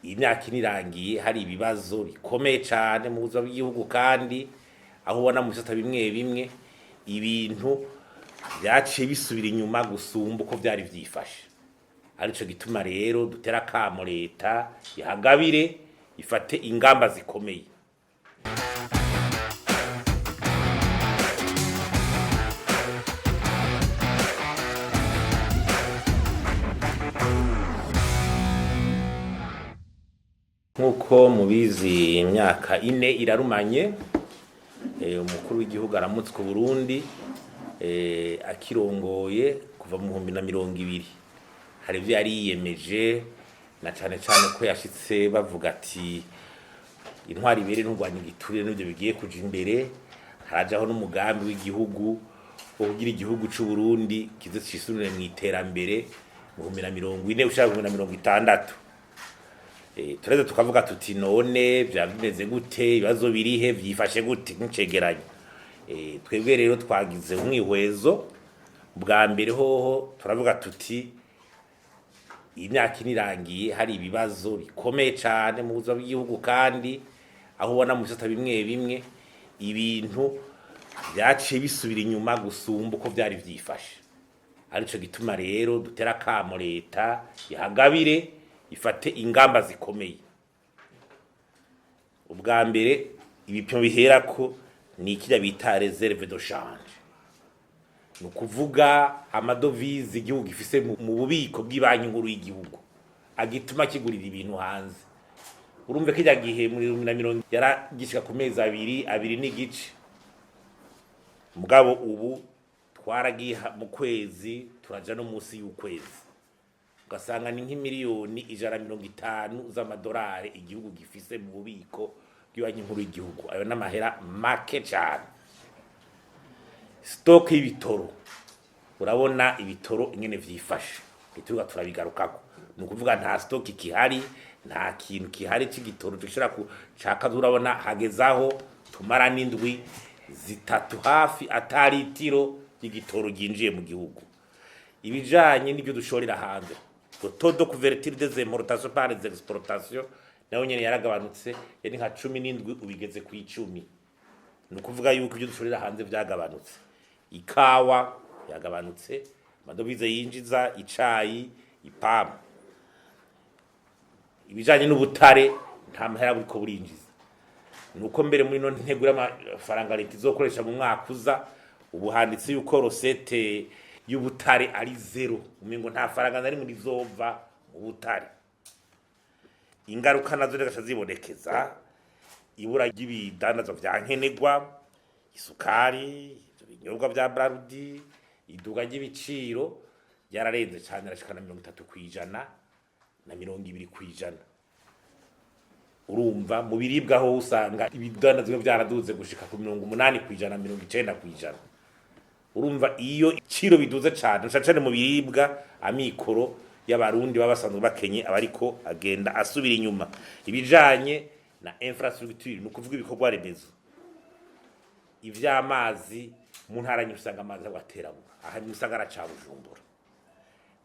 Imyaka ine irangiye hari ibibazo bikomeye cane mu buzima bw'igihugu, kandi aho ubona mu bisata bimwe bimwe ibintu vyaciye bisubira inyuma gusumba uko vyari vyifashe. Arico gituma rero dutera akamo leta ihagabire, ifate ingamba zikomeye. Nk'uko mubizi, imyaka 4 irarumanye umukuru w'igihugu aramutswe Burundi, akirongoye kuva mu 2020. Hari ivyo yari yiyemeje, na cane cane ko yashitse bavuga ati intwari ibere nturwanya igiturire, n'ivyo bigiye kuja imbere. Harajaho n'umugambi w'igihugu wo kugira igihugu c'u Burundi kize cisunire mu iterambere mu 2040 ushaka 2060. Tureze tukavuga tuti none vyaba bimeze gute, ibibazo birihe, vyifashe gute nk'icegeranyo? Twebwe rero twagize umwihwezo. Bwa mbere hoho turavuga tuti imyaka 4 irangiye hari ibibazo bikomeye cane mu buzima bw'igihugu, kandi aho ubona mu bisata bimwe bimwe ibintu vyaciye bisubira inyuma gusumba uko vyari vyifashe. Arico gituma rero dutera akamo leta ihagabire, ifate ingamba zikomeye. Ubwa mbere ibipimo biherako ni ikirya bita reserve de change, ni ukuvuga amadovize igihugu gifise mu bubiko bw'ibanki nkuru y'igihugu agituma kigurira ibintu hanze. Urumve kirya gihe muri 2020 yaragishika ku mezi abiri, abiri n'igice, mugabo ubu twaragiye mu kwezi, turaja no munsi y'ukwezi, ugasanga ni nk'imiliyoni 150 z'amadolari igihugu gifise mu bubiko bw'ibanki nkuru y'igihugu. Ayo n'amahera make cane. Stock y'ibitoro, urabona ibitoro ingene vyifashe, ituruka turabigarukako. Ni ukuvuga nta stock kihari, nta kintu kihari c'igitoro dushobora kucakaza. Urabona hagezaho tumara n'indwi 3 hafi atari itiro ry'igitoro ryinjiye mu gihugu. Ibijanye n'ibyo dushorera hanze, taux de couverture des importations par les exportations, nayo nyene yaragabanutse, yari nka 17 ubigeze ku 10. Ni ukuvuga yuko ibyo dushorera hanze vyagabanutse. Ikawa yagabanutse, amadovize yinjiza, icayi, ipampa. Ibijanye n'ubutare, nta mahera buriko burinjiza. Nuko mbere muri no ntegura y'amafaranga leta izokoresha mu mwaka uza, ubu handitse yuko recette y'ubutare ari zéro, umengo nta faranga na rimwe rizova mu butare. Ingaruka nazo zigaca zibonekeza: ibura ry'ibidandazwa vya nkenerwa, isukari, ivyo binyobwa vya Brarudi, iduga ry'ibiciro ryararenze cane, rashika na 30% na 20%. Urumva mu biribwa ho usanga ibidandazwa vyaraduze gushika ku 80%, 90%. Urumva iyo ibiciro biduze cane, cane cane mu biribwa, amikoro y'abarundi baba basanzwe bakenye aba ariko agenda asubira inyuma. Ibijanye na infrastructure, ni ukuvuga ibikorwa remezo, ivy'amazi, mu ntara nyinshi usanga amazi aterabura, aha mu gisagara ca Bujumbura,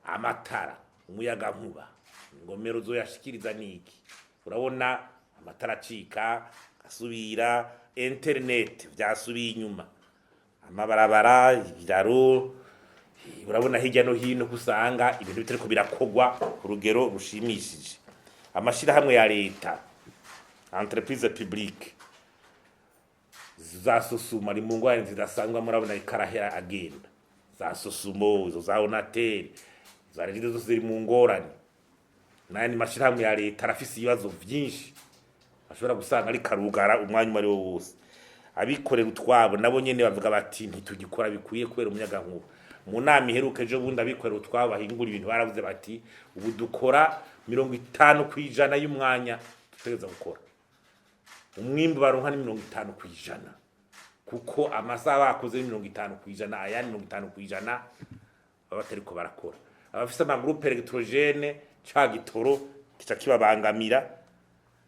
amatara, umuyagankuba, ingomero zoyashikiriza niki? Urabona amatara acika asubira, internet vyasubiye inyuma, amabarabara, ibiraro, urabona hirya no hino ko usanga ibintu bitariko birakogwa ku rugero rushimishije. Amashirahamwe ya leta, entreprise publique, za SOSUMO ari mu ngorane zidasanzwe, murabona ikarahera agenda. Za SOSUMO, izo za ONATEL, za REGIDESO zose ziri mu ngorane. N'ayandi mashirahamwe ya leta arafise ibibazo vyinshi, ashobora gusanga ari karugara umwanya umwe ari wo wose. Abikorera utwabo nabo nyene bavuga bati ntitugikora bikwiye kubera umuyagankuba. Mu nama iheruka ejo bundi, abikorera utwabo bahingura ibintu baravuze bati ubu dukora 50% y'umwanya dutegereza gukora, umwimbu baronka ni 50%, kuko amasaha bakoze ni 50%, ayandi 50% baba batariko barakora. Abafise ama groupes électrogènes, ca gitoro kica kibabangamira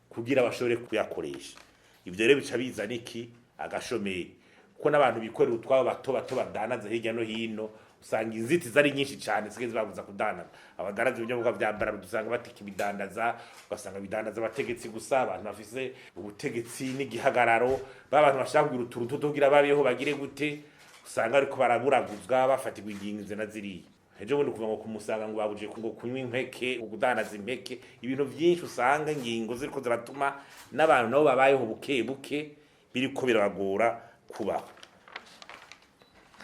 kugira bashobore kuyakoresha. Ivyo rero bica bizana iki? Agashomeri, kuko n'abantu bikorera utwabo bato bato badanaza hirya no hino Usanga inzitizi ari nyinshi cyane zisigaye zibabuza kudandaza. Abadandaza ibinyobwa vya Brarudi usanga batikibidandaza, ugasanga bidandaza abategetsi gusa, abantu bafise ubutegetsi n'igihagararo, ba bantu bashaka kugira utuntu tugira babeho bagire gute, usanga ariko baraburaguzwa, bafatirwa ingingo izi na ziriya. Ejo bundi kuva ngo kumusanga ngo babuje ngo kunywa impeke, kudandaza impeke, ibintu byinshi usanga ingingo ziriko ziratuma n'abantu nabo babayeho buke buke, biriko birabagora kubaho.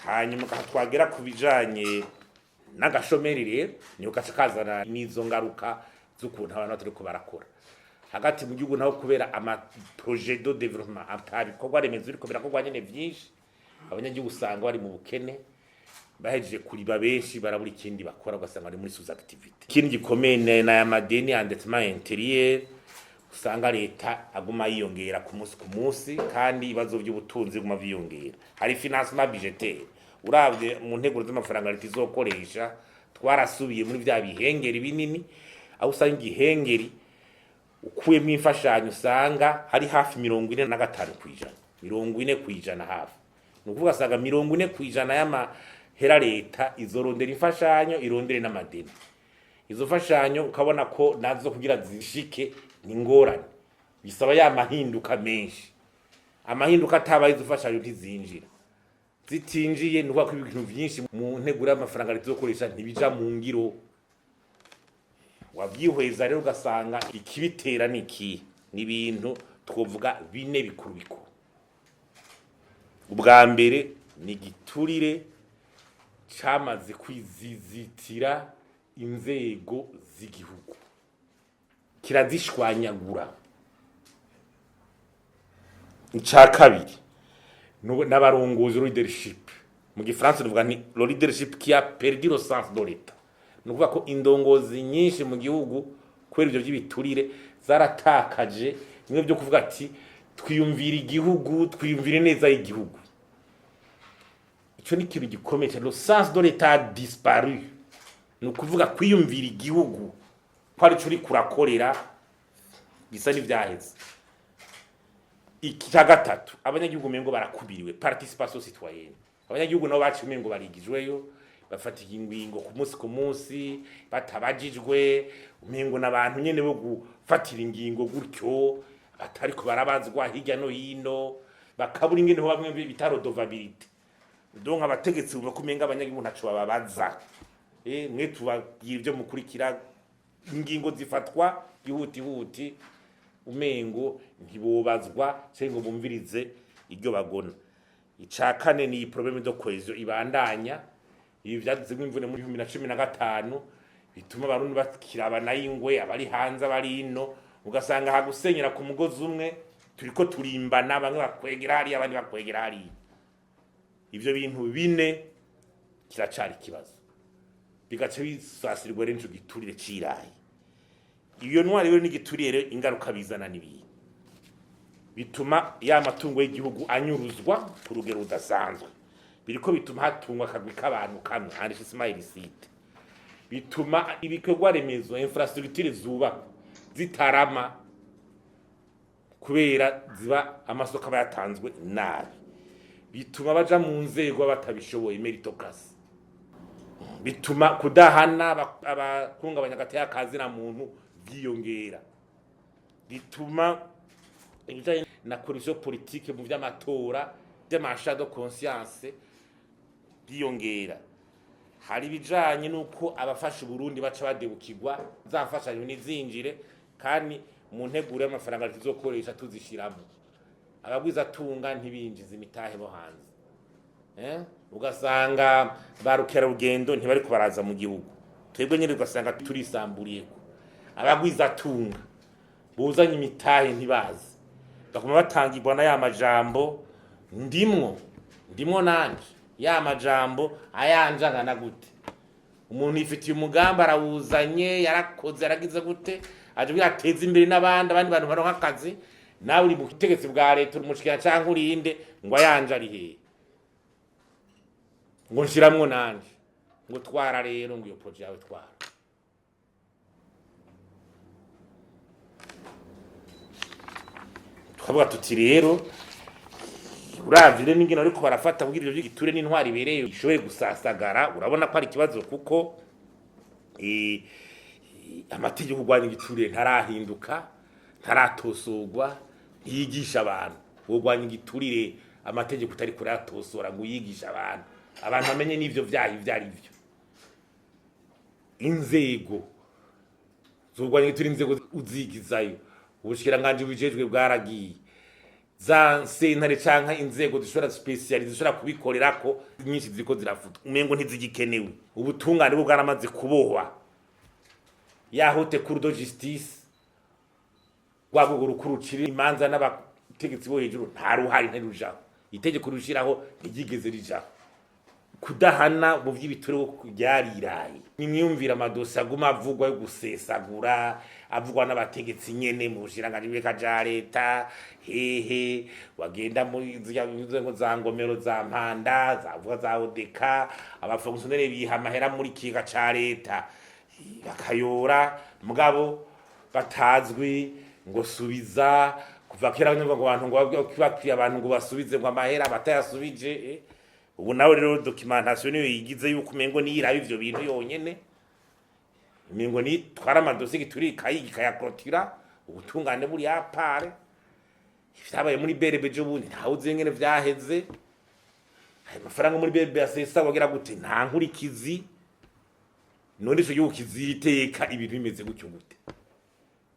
Hanyuma aha twagera ku bijanye n'agashomeri rero, niho gaca kazana n'izo ngaruka z'ukuntu abantu batariko barakora hagati mu gihugu naho, kubera ama projet de développement ata bikorwa remezo biriko birakorwa nyene vyinshi, abanyagihugu usanga bari mu bukene, bahejeje kuriba benshi barabura ikindi bakora, ugasanga bari muri sous activité. Ikindi gikomeye n'aya madeni, endettement intérieur, usanga leta aguma yiyongera ku munsi ku munsi, kandi ibibazo by'ubutunzi biguma vyiyongera. Hari financement budgétaire, uravye mu nteguro z'amafaranga leta izokoresha, twarasubiye muri vya bihengeri binini, aho usanga igihengeri ukuyemo imfashanyo usanga ari hafi 45%, 40% hafi. Ni ukuvuga asanga 40% y'amahera leta izorondera imfashanyo, irondere n'amadeni. Izo mfashanyo ukabona ko nazo kugira zishike ni ingorane, bisaba ya mahinduka menshi. Amahinduka atabaye, izo mfashanyo ntizinjira. Zitinjiye, ni ukuvuga ko ibintu byinshi mu nteguro y'amafaranga leta izokoresha ntibija mu ngiro. Wabyihweza rero ugasanga ikibitera ni ikihe? Ni ibintu twovuga bine bikuru bikuru. Ubwa mbere ni igiturire camaze kwizizitira inzego z'igihugu, kirazishwanyagura. Ica kabiri n'abarongozi, leadership. Mu gifaransa tuvuga ni le leadership qui a perdu le sens de l'État. Ni ukuvuga ko indongozi nyinshi mu gihugu, kubera ivyo vy'ibiturire, zaratakaje bimwe byo kuvuga ati twiyumvira igihugu, twiyumvira neza y'igihugu. Ico ni ikintu gikomeye cyane. Le sens de l'État a disparu, ni ukuvuga kwiyumvira igihugu ko arico uriko urakorera bisa n'ivyaheze. Icya gatatu, abanyagihugu umengo barakubiriwe, participation citoyenne. Abanyagihugu nabo baciye umengo barigijweyo, bafata ingingo ku munsi ku munsi batabajijwe, umengo n'abantu nyene bo gufatira ingingo gutyo, batariko barabazwa hirya no hino, bakabura ingene ho bamwe bita redevabilité. Donc abategetsi bumva ko umenga abanyagihugu ntaco bababaza. Mwe tubabwira ibyo mukurikira, ingingo zifatwa ihutihuti, umengo ntibobazwa cyangwa ngo bumvirize iryo bagona. Ica kane ni problème de cohésion ibandanya. Ibi vyaduzemwo imvune muri 2015, bituma abarundi bakirabana y'ingwe, abari hanze, abari ino, ugasanga hagusenyera ku mugozi umwe turiko turimbana, bamwe bakwegera hariya, abandi bakwegera hariya. Ivyo bintu bine kiracari ikibazo, bigaca bisasirwa rero ico giturire ciraye. Iyo ntwari rero n'igiturire rero, ingaruka bizana n'ibintu bituma ya matungo y'igihugu anyuruzwa ku rugero rudasanzwe, biriko bituma hatungwa akagwi k'abantu kamwe, enrichissement illicite, bituma ibikorwa remezo, infrastructure zubakwa zitarama kubera ziba amasoko aba yatanzwe nabi, bituma baja mu nzego batabishoboye, méritocratie, bituma kudahana abahungabanya agateka ka muntu vyiyongera, bituma ibijanye na corruption politique mu vy'amatora, vy'ama achats de conscience byiyongera. Hari ibijanye n'uko abafasha Uburundi baca badebukirwa, za mfashanyo ntizinjire, kandi mu nteguro y'amafaranga tuzokoresha tuzishiramo. Abagwizatunga ntibinjiza imitahe bo hanze, Ugasanga ba rukerarugendo ntibariko baraza mu gihugu, twebwe nyine ugasanga turisamburiyeko. Abagwizatunga buzanye imitahe ntibazi, baguma batangirwa na ya majambo, ndimwo ndimwo nanje, ya majambo ayanje angana gute. Umuntu yifitiye umugambi, arawuzanye, yarakoze, yaragize gute, aje kugira ateze imbere n'abandi, abandi bantu baronka akazi. Nawe uri mu butegetsi bwa leta, uri umushikira canke urinde, ngo ayanje ari hehe? Ngo nshiramwo nanje, ngo twara rero, ngo iyo projet yawe twara. Tukavuga tuti rero Uravye rero n'ingene bariko barafata kugira ivyo vy'igiture n'intwari ibereye ishoboye gusasagara, urabona ko ari ikibazo, kuko amategeko kurwanya igiturire ntarahinduka, ntaratosorwa, ntiyigisha abantu. Urwanya igiturire amategeko utari kurayatosora ngo uyigishe abantu, abantu bamenye n'ivyo vyaha ivyo ari vyo. Inzego zurwanya igiturire, inzego uzigizayo, ubushikiranganji bujejwe bwaragiye, za sentare canke inzego zishobora specialize zishobora kubikorerako nyinshi ziriko zirafutwa, umengo ntizigikenewe. Ubutungane bwo bwaramaze kubohwa, ya haute cour de justice, rwa rwego rukuru rucira imanza n'abategetsi bo hejuru, nta ruhari, ntirujaho. Itegeko rushiraho ntiryigeze rijaho. Kudahana mu vy'ibiturire ryariraye. Nimwiyumvira amadosi aguma avugwa yo gusesagura, avugwa n'abategetsi nyene mu bushikiranganji bw'ibika vya leta, hehe wagenda muri zirya nzego za Ngomero, za Mpanda, zavuga za Odeka, abafonctionnaire biha amahera muri kiga ca leta bakayora, mugabo batazwi ngo subiza. Kuva kera ngo abantu ngo bakwiye abantu ngo basubize ngo amahera batayasubije. Ubu nawe rero documentation niyo yigize yuko umengo niyiraba ivyo bintu yonyene, umengo nitwara amadosi gituri ikayiga ikayakorotira. Ubutungane buri apare, ivyabaye muri BRB ejo bundi ntawe uzi ingene vyaheze. Ayo mafaranga muri BRB asesa wagira gute? Nta nkurikizi. None ico gihugu kiziteka ibintu bimeze gutyo gute?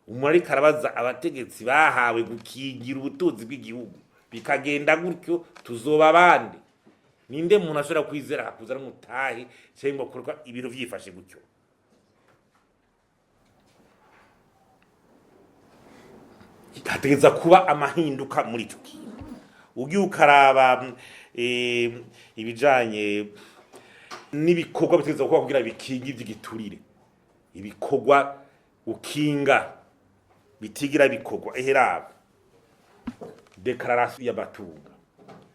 Umuntu ariko arabaza abategetsi bahawe gukingira ubutunzi bw'igihugu, bikagenda gutyo, tuzoba abandi? Ninde muntu ashobora kwizera akakuzana umutahe cyangwa ngo akorwa ibintu vyifashe gutyo? Hategereza kuba amahinduka muri ico kintu. Ugiye ukaraba ibijanye n'ibikorwa bitegereza kuba kugira bikinge ivy'igiturire, ibikorwa ukinga bitigira bikorwa. Eheraba declaration y'abatunga,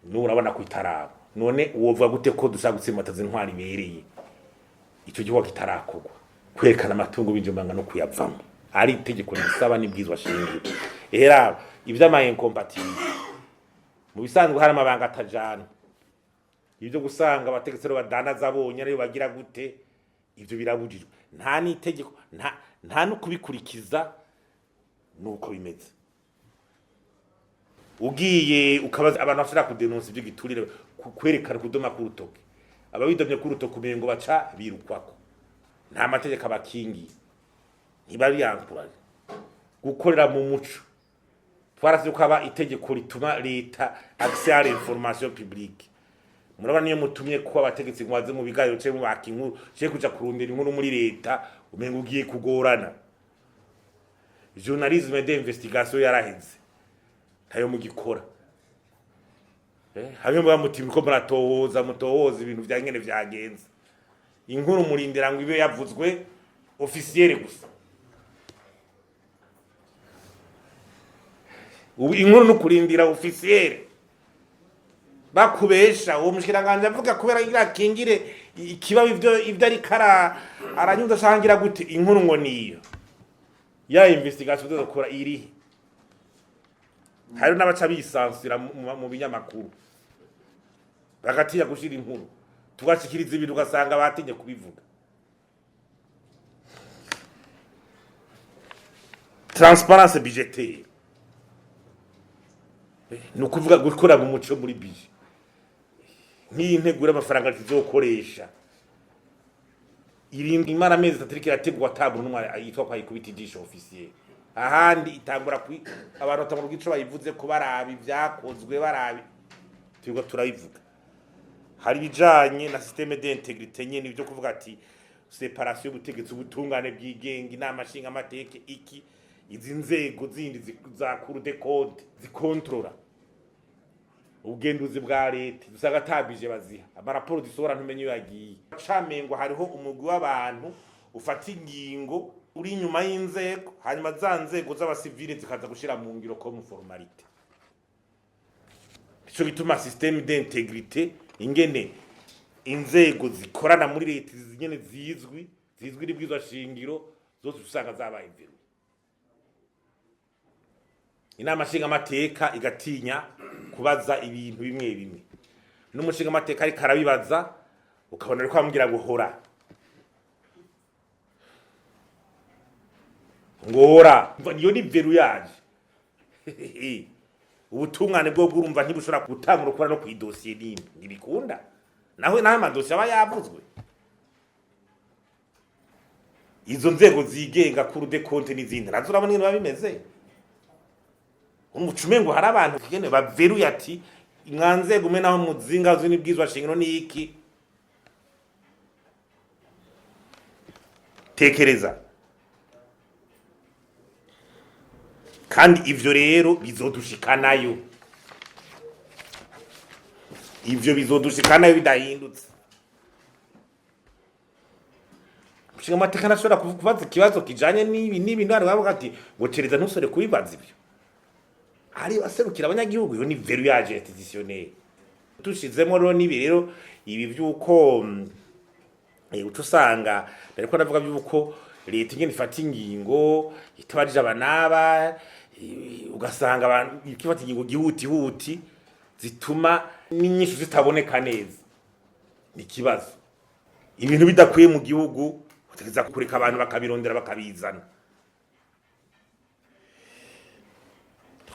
n'ubu urabona ko itaraba. None wovuga gute ko dushaka gutsimbataza intwari ibereye, ico gikorwa kitarakorwa? Kwerekana amatungo binjimanga no kuyavamo ari itegeko risaba n'ibwizwa shingiro. Eheraba ivy'ama incompatibilité, mu bisanzwe hari amabanga atajana. Ibyo gusanga abategetsi rero badandaza bonye ariyo bagira gute, ivyo birabujijwe, nta n'itegeko, nta no kubikurikiza nuko bimeze. Ugiye ukabaza abantu bashobora kudenonsa ibyo giturire, kwerekana kudoma ku rutoke, ababidomye ku rutoke umengo baca birukwako, nta mategeko abakingiye, ntibabiyankuraje gukorera mu muco. Twarasize ko haba itegeko rituma leta accès à l'information publique. Murabona niyo mutumye ko abategetsi ngo baze mu biganiro canke mubaka inkuru, canke kuja kurondera inkuru muri leta, umengo ugiye kugorana. Journalisme d'investigation yaraheze, ntayo mugikora. Hamwe muba muti ko muratohoza, mutohoza ibintu vya ngene vyagenze, inkuru murindira ngo ibe yavuzwe officiel gusa. Ubu inkuru no kurindira officiel bakubesha. Uwo mushikiranganje avuga kubera ngira akingire ikibazo ivyo ariko aranyuza cangira gute, inkuru ngo niyo ya investigation tuzokora irihe? Hari n'abaca bisansira mu binyamakuru, bagatinya gushira inkuru, tugashikiriza ibintu ugasanga batinye kubivuga. Transparence budgetaire ni ukuvuga gukora mu muco muri budget, nk'iyi ntegura amafaranga tuzokoresha irindwi imara amezi 3 iriko irategurwa, ata muntu n'umwe yitwa ko ayikubita ijisho officiel. Ahandi itangura kwi abantu batangura kugira ico bayivuze ko baraba ivyakozwe, barabi turiko turabivuga. Hari ibijanye na système d'intégrité nyene, ibyo kuvuga ati séparation y'ubutegetsi, ubutungane bwigenga, inama nshingamateka, iki, izi nzego zindi za cour des comptes zikontorora ubugenduzi bwa leta, usanga atabije baziha amaraporo zisohora, ntumenye iyo yagiye. Camengo hariho umugwi w'abantu ufata ingingo uri inyuma y'inzego, hanyuma za nzego z'abasivile zikaza gushira mu ngiro comme formalité. Nico gituma système d'intégrité, ingene inzego zikorana muri leta nyene zizwi n'ibwirizwa shingiro, zose usanga zabaye verrouillées. Inama nshingamateka igatinya Kubaza ibintu bimwe bimwe n'umushinga amateka ariko arabibaza, ukabona ariko amubwira ngo hora, ngo hora. Iyo ni verrouillage. Ubutungane bwo bwurumva ntibushobora gutangura gukora no kw'idosiye n'imwe, ntibikunda. Naho amadosiye aba yavuzwe, izo nzego zigenga, Cour des comptes n'izindi, nazo urabona ingene biba bimeze. Umucume ngo hari abantu kigene baveruye ati mwa nzego mwe, naho muzinga zo n'ibwizwa shingiro n'iki. Tekereza kandi ivyo rero bizodushikanayo, ivyo bizodushikanayo bidahindutse. Nshinga amateka ntashobora kubaza ikibazo kijanye n'ibi n'ibi, ntwari bavuga ati ngo cereza ntusore kubibaza ivyo ari aserukira abanyagihugu. Iyo ni verrouillage institutionnel. Dushizemo rero n'ibi rero, ibi vy'uko uca usanga ariko ndavuga by'uko leta ingene ifata ingingo itabajije abanaba, ugasanga abantu ifata ingingo gihutihuti zituma n'inyishu zitaboneka neza, ni ikibazo. Ibintu bidakwiye mu gihugu, utegereza kureka abantu bakabirondera bakabizana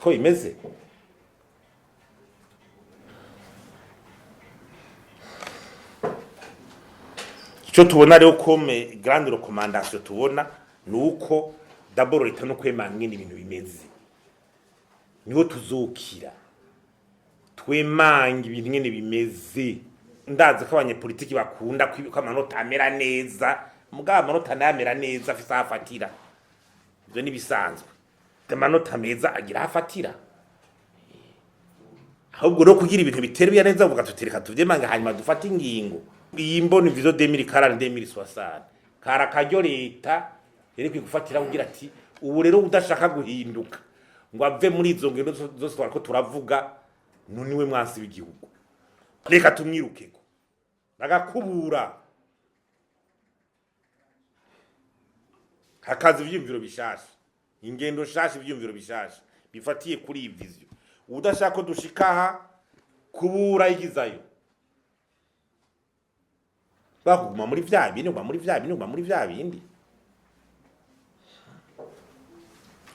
ko bimeze. Icyo tubona rero comme grande recommandation tubona ni uko d'abord leta no kwemanga ingene ibintu bimeze, niho tuzokira. Twemanga ibintu ingene bimeze. Ndazi ko abanyepolitiki bakunda ko amanota amera neza, mugabo amanota nayamera neza afise aho afatira. Ivyo nibisanzwe, amanota meza agira aho afatira. Ahubwo rero kugira ibintu bitera biya neza, uvuga tuti reka tuvyemange, hanyuma dufate ingingo. Iyi mboni vision 2040 2060 kara karyo leta yari ikwiye gufatira kugira ati ubu rero udashaka guhinduka ngo ave muri izo ngendo zose twariko turavuga, nuniwe mwansi w'igihugu, reka tumwirukeko bagakubura, hakaza ivyiyumviro bishasha, ingendo shasha, ivyiyumviro bishasha bifatiye kuri iyi vision. Udashaka ko dushika aha, kubura igizayo, bakuguma muri vya bindi, uguma muri vya bindi, uguma muri vya bindi.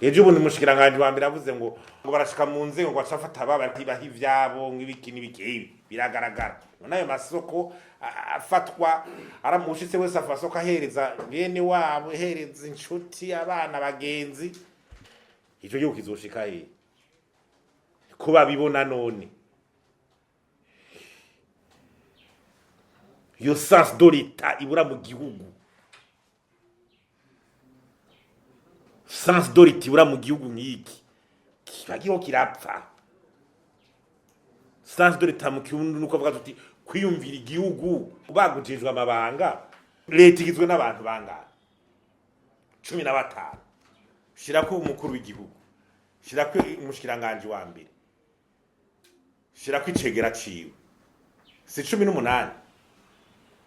Ejo bundi umushikiranganji wa mbere avuze ngo barashika mu nzego, ngo bacafata aba baha ivyabo ng'ibiki n'ibiki. Ibi biragaragara none ayo masoko afatwa aramushitse wese afa masoko ahereza bene wabo, ahereza inshuti, abana, bagenzi. Ico gihugu kizoshika hehe ko babibona none? Iyo sens de l'État ibura mu gihugu, sens de l'État ibura mu gihugu nk'iki kiba kiriho kirapfa. Sens de l'État mu kirundi nuko avuga tuti kwiyumvira igihugu bagujejwe amabanga. Leta igizwe n'abantu bangana 15, shirako umukuru w'igihugu, shirako umushikiranganji wa mbere, shirako icegera ciwe, si 18?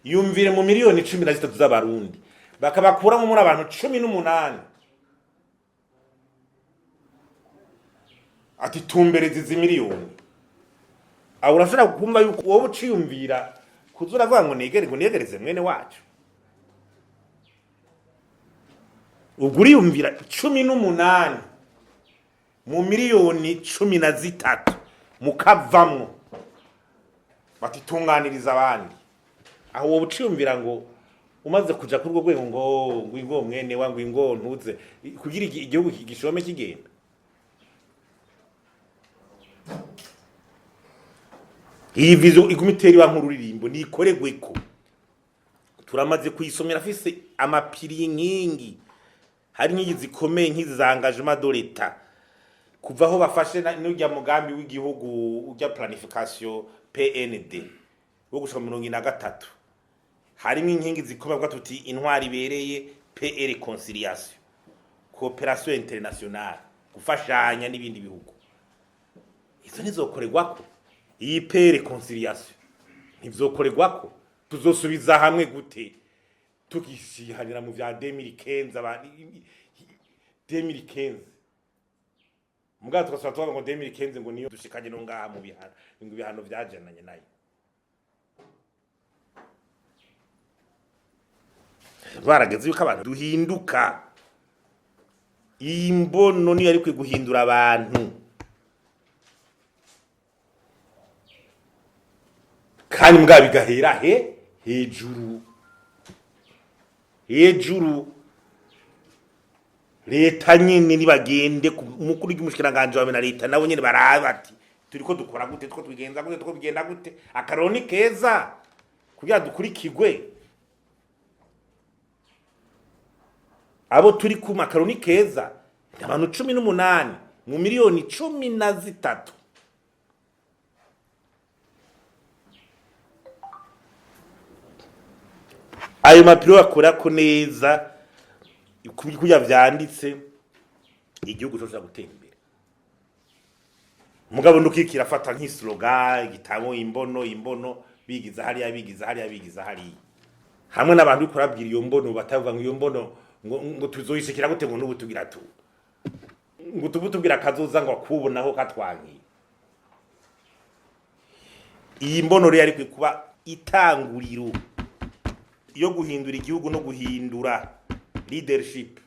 Yumvire mu miliyoni 13 z'abarundi bakabakuramo muri abantu 18, ati tumbereza izi miliyoni. Aho urashobora kumva yuko wowe uciyumvira kuza uravuga ngo negere, ngo negereze mwene wacu. Ubwo uriyumvira 18 mu miliyoni 13 mukavamwo, batitunganiriza abandi. Aho wowe uciyumvira ngo umaze kuja kuri urwo rwego ngo ingo mwene wa ngo ingo ntuze kugira igihugu gishome kigenda. Iyi vision iguma itera iba nk'ururirimbo, nikoregweko. Turamaze kuyisomera, afise ama piliers, inkingi. Hari inkingi zikomeye nk'izi za engagement de l'État kuva aho bafashe n'urya mugambi w'igihugu ujya planification PND wo gushika 43, harimo inkingi zikomeye avuga tuti intwari ibereye, paix, réconciliation, coopération internationale, gufashanya n'ibindi bihugu. Izo ntizokorerwako. Iyi paix, réconciliation ntivyokorerwako. Tuzosubiza hamwe gute tukishihanira mu vya 2015? Abantu 2015 Mugabo tugasaba tuvuga ngo 2015 ngo niyo dushikanye no ngaha mu bihano, ngo ibihano vyajananye nayo. Barageze yuko abantu duhinduka. Iyi mbono niyo yari guhindura abantu. Kandi mbwa bigahera he hejuru. Hejuru leta nyene nibagende mukuru w'umushikiranganje wawe na leta nabo nyene barabe bati turiko dukora gute, two tubigenza gute, two bigenda gute, akaroni keza kugira dukurikirwe. Abo turi ku makaroni keza abantu 18 mu miliyoni 13. Ayo mapiro bakorako neza kurya vyanditse, igihugu cyoshobora gutera imbere. Mugabo ndukikira afata nk'islogan igitabo imbono imbono, bigiza hariya bigiza hariya bigiza hariya, hamwe n'abantu uriko urabwira iyo mbono batavuga ngo iyo mbono ngo tuzoyishikira gute, ngo n'ubu tugira tu ngo tubu tubwira kazoza ngo akubonaho katwankiye. Iyi mbono rero yari kuba itanguriro yo guhindura igihugu no guhindura leadership.